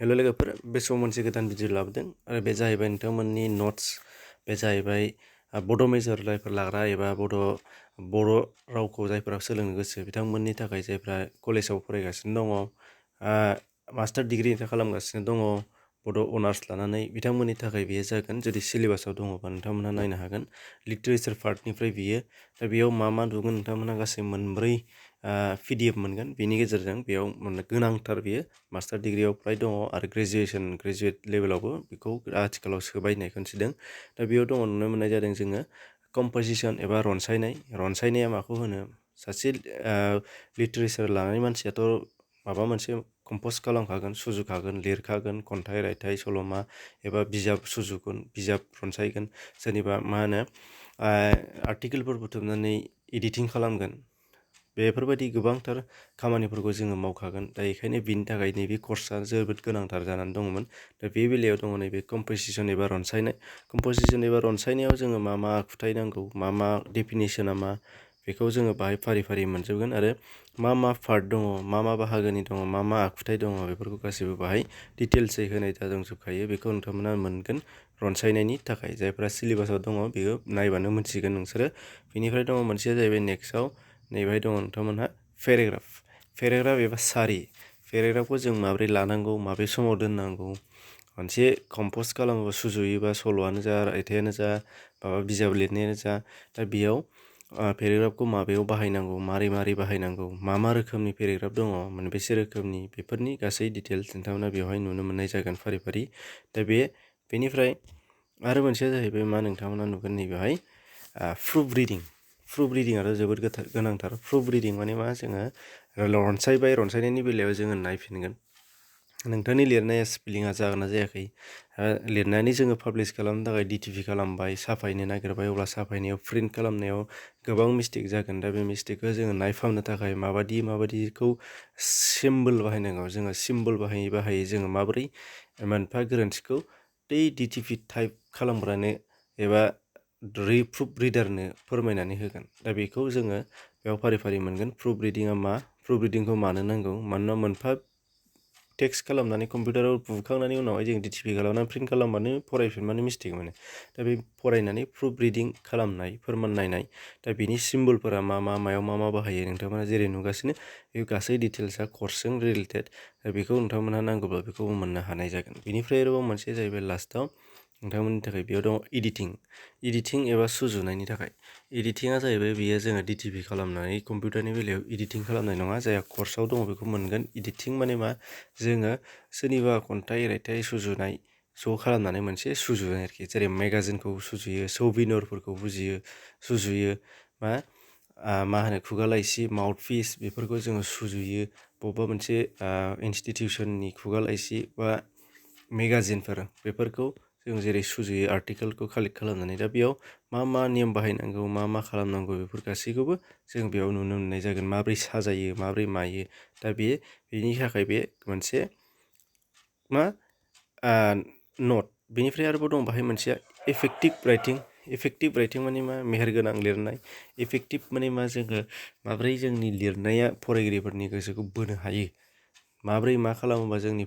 hello लोगोफोर बे समाव मोनसे गोदान भिडिअ लाबोदों आरो बे जाहैबाय नोंथांमोननि नट्स बे जाहैबाय बड' मेजर जायफोर लाग्रा एबा बर' रावखौ जायफोरा सोलोंनो गोसो बिथांमोननि थाखाय जायफ्रा कलेजाव फरायगासिनो दङ मास्टार डिग्री खालामगासिनो दङ बड' अनार्स लानानै बिथांमोननि थाखाय बेयो जागोन जुदि सिलेबासाव दङबा नोंथांमोनहा नायनो हागोन लिटारेचार पार्टनिफ्राय बियो दा बेयाव मा नुगोन नोंथांमोनहा गासै मोनब्रै PDF मोनगोन बेनि गेजेरजों बेयाव गोनांथार बियो मास्टार डिग्रीआव फ्राय दङ आरो ग्रेजुएट लेभेलावबो बेखौ आथिखालाव सोबाय होननाय खोन्थिदों दा बेयाव दङ नुनो मोननाय जादों जोङो कम्पोजिशन एबा रनसायनाया माखौ होनो सासे लिटारेचार लानाय मानसियाथ' माबा मोनसे कम्प'ज खालामखागोन सुजुखागोन लिरखागोन खन्थाइ रायथाइ सल'मा एबा बिजाब सुजुगोन बिजाब रनसायगोन सोरनिबा आर्टिकेलफोर बुथुमनानै एडिटिं खालामगोन बेफोरबायदि गोबांथार खामानिफोरखौ जोङो मावखागोन दा बेखायनो बिनि थाखाय नैबे कर्सआ जोबोद गोनांथार जानानै दङमोन दा बे बेलायाव दङ नैबे कम्पोजिशन एबा रनसायनायाव जोङो मा आखुथाय नांगौ मा डेफिनेशना मा बेखौ जोङो बाहाय फारि फारि मोनजोबगोन आरो मा पार्ट दङ मा बाहागोनि दङ मा आखुथाय दङ बेफोरखौ गासैबो बाहाय डिटेल्सै होनाय दंजोबखायो बेखौ नोंथांमोना मोनगोन रनसायनायनि थाखाय जायफ्रा सिलेबासाव दङ बेयो नायबानो मोनथिगोन नोंसोरो बेनिफ्राय दङ मोनसेया जाहैबाय नेक्स्टआव नैबेहाय दङ नोंथांमोनहा पेराग्राफ एबा सारि पेराग्राफखौ जों माबोरै लानांगौ माबे समाव दोननांगौ मोनसे कम्प'ज खालामोबा सुजुयोबा सल'आनो जा रायथायानो जा माबा बिजाब लिरनायानो जा दा बेयाव पेराग्राफखौ माबेयाव बाहायनांगौ मारै बाहायनांगौ मा रोखोमनि पेराग्राफ दङ मोनबेसे रोखोमनि बेफोरनि गासै डिटेल्स नोंथांमोना बेवहाय नुनो मोननाय जागोन फारि फारि दा बेनिफ्राय आरो मोनसेया जाहैबाय मा नोंथांमोना नुगोन नैबेहाय प्रुफ रिडिं आरो जोबोद गोनांथार प्रुफ रिडिं माने मा जोङो रनसायनायनि बेलायाव जोङो नायफिनगोन नोंथांनि लिरनाया स्पेलिंआ जागोन ना जायाखै लिरनानै जोङो पाब्लिश खालामनो थाखाय DTP खालामबाय साफायनो नागिरबाय अब्ला साफायनायाव प्रिन्ट खालामनायाव गोबां मिस्टेक जागोन दा बे मिस्टेकखौ जोङो नायफामनो थाखाय माबादिखौ सिम्बल बाहायनांगौ जोङो सिम्बल बाहायै जोङो माबोरै मोनफा गोरोन्थिखौ बै DTP टाइप खालामग्रानो एबा प्रुफ रिडारनो फोरमायनानै होगोन दा बेखौ जोङो बेयाव फारि फारि मोनगोन प्रुफ रिडिंखौ मानो नांगौ मानोना मोनफा टेक्स्ट खालामनानै कम्पिउटाराव बुखांनायनि उनावहाय जों DTP खालामनानै प्रिन्ट खालामबानो फरायफिनबानो मिस्टेक मोनो दा बे फरायनानै प्रुफ रिडिं खालामनाय फोरमान नायनाय दा बेनि सिम्बलफोरा मायाव मा बाहायो नोंथांमोना जेरै नुगासिनो बे गासै डिटेल्सआ कर्सजों रिलेटेड दा बेखौ नोंथांमोनहा नांगौब्ला बेखौबो मोननो हानाय जागोन बेनिफ्राय आरोबाव मोनसे जाहैबाय लास्टआव नोंथांमोननि थाखाय बेयाव दङ इडिटिं एबा सुजुनायनि थाखाय इडिटिंआ जाहैबाय बेयो जोङो DTP खालामनानै कम्पिउटारनि बेलायाव इडिटिं खालामनाय नङा जायहा कर्सआव दङ बेखौ मोनगोन इडिटिं माने मा जोङो सोरनिबा खन्थाइ रायथाइ सुजुनाय ज' खालामनानै मोनसे सुजुनाय आरोखि जेरै मेगाजिनखौ सुजुयो सौबिनरफोरखौ सुजुयो मा होनो खुगा लाइसि माउथपिस बेफोरखौ जोङो सुजुयो बबेबा मोनसे इनस्टिटिउसननि खुगा लाइसि बा मेगाजिनफोर बेफोरखौ जों जेरै सुजुयो आर्टिकेलखौ कालेक्ट खालामनानै दा बेयाव मा नियम बाहायनांगौ मा खालामनांगौ बेफोर गासैखौबो जों बेयाव नुनो मोननाय जागोन माब्रै साजायो माब्रै मायो दा बेनि थाखाय बे मोनसे नट बेनिफ्राय आरोबाव दं बाहाय मोनसेया इफेक्टिभ राइटिं माने मा मेहेरगोनां लिरनाय इफेक्टिभ माने मा जोङो माब्रै जोंनि लिरनाया फरायगिरिफोरनि गोसोखौ बोनो हायो माब्रै मा खालामोबा जोंनि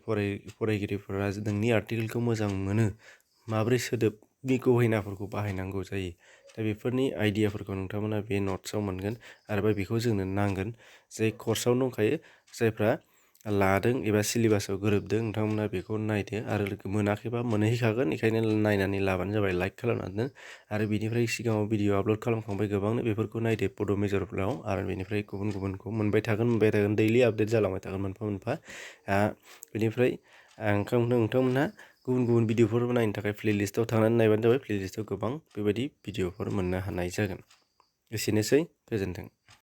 फरायगिरिफोरा नोंनि आर्टिकेलखौ मोजां मोनो माब्रै सोदोबनि गहेनाफोरखौ बाहायनांगौ जायो दा बेफोरनि आइडियाफोरखौ नोंथांमोना बे नट्सआव मोनगोन आरोबा बेखौ जोंनो नांगोन जाय कर्सआव दंखायो जायफ्रा लादों एबा सिलेबासाव गोरोबदों नोंथांमोना बेखौ नायदो आरो मोनाखैबा मोनहैखागोन बेखायनो नायनानै लाबानो जाबाय लाइक खालामनानै आरो बेनिफ्राय सिगाङाव भिडिअ आपल'ड खालामखांबाय गोबांनो बेफोरखौ नायदो बड' मेजरफोराव आरो बेनिफ्राय गुबुनखौ मोनबाय थागोन दैलि आपडेट जालांबाय थागोन मोनफा बेनिफ्राय नोंथांमोनहा गुबुन भिडिअफोर नायनो थाखाय प्लेलिस्टआव थांनानै नायबानो जाबाय प्लेलिस्टआव गोबां बेबायदि भिडिअफोर मोननो हानाय जागोन एसेनोसै गोजोन्थों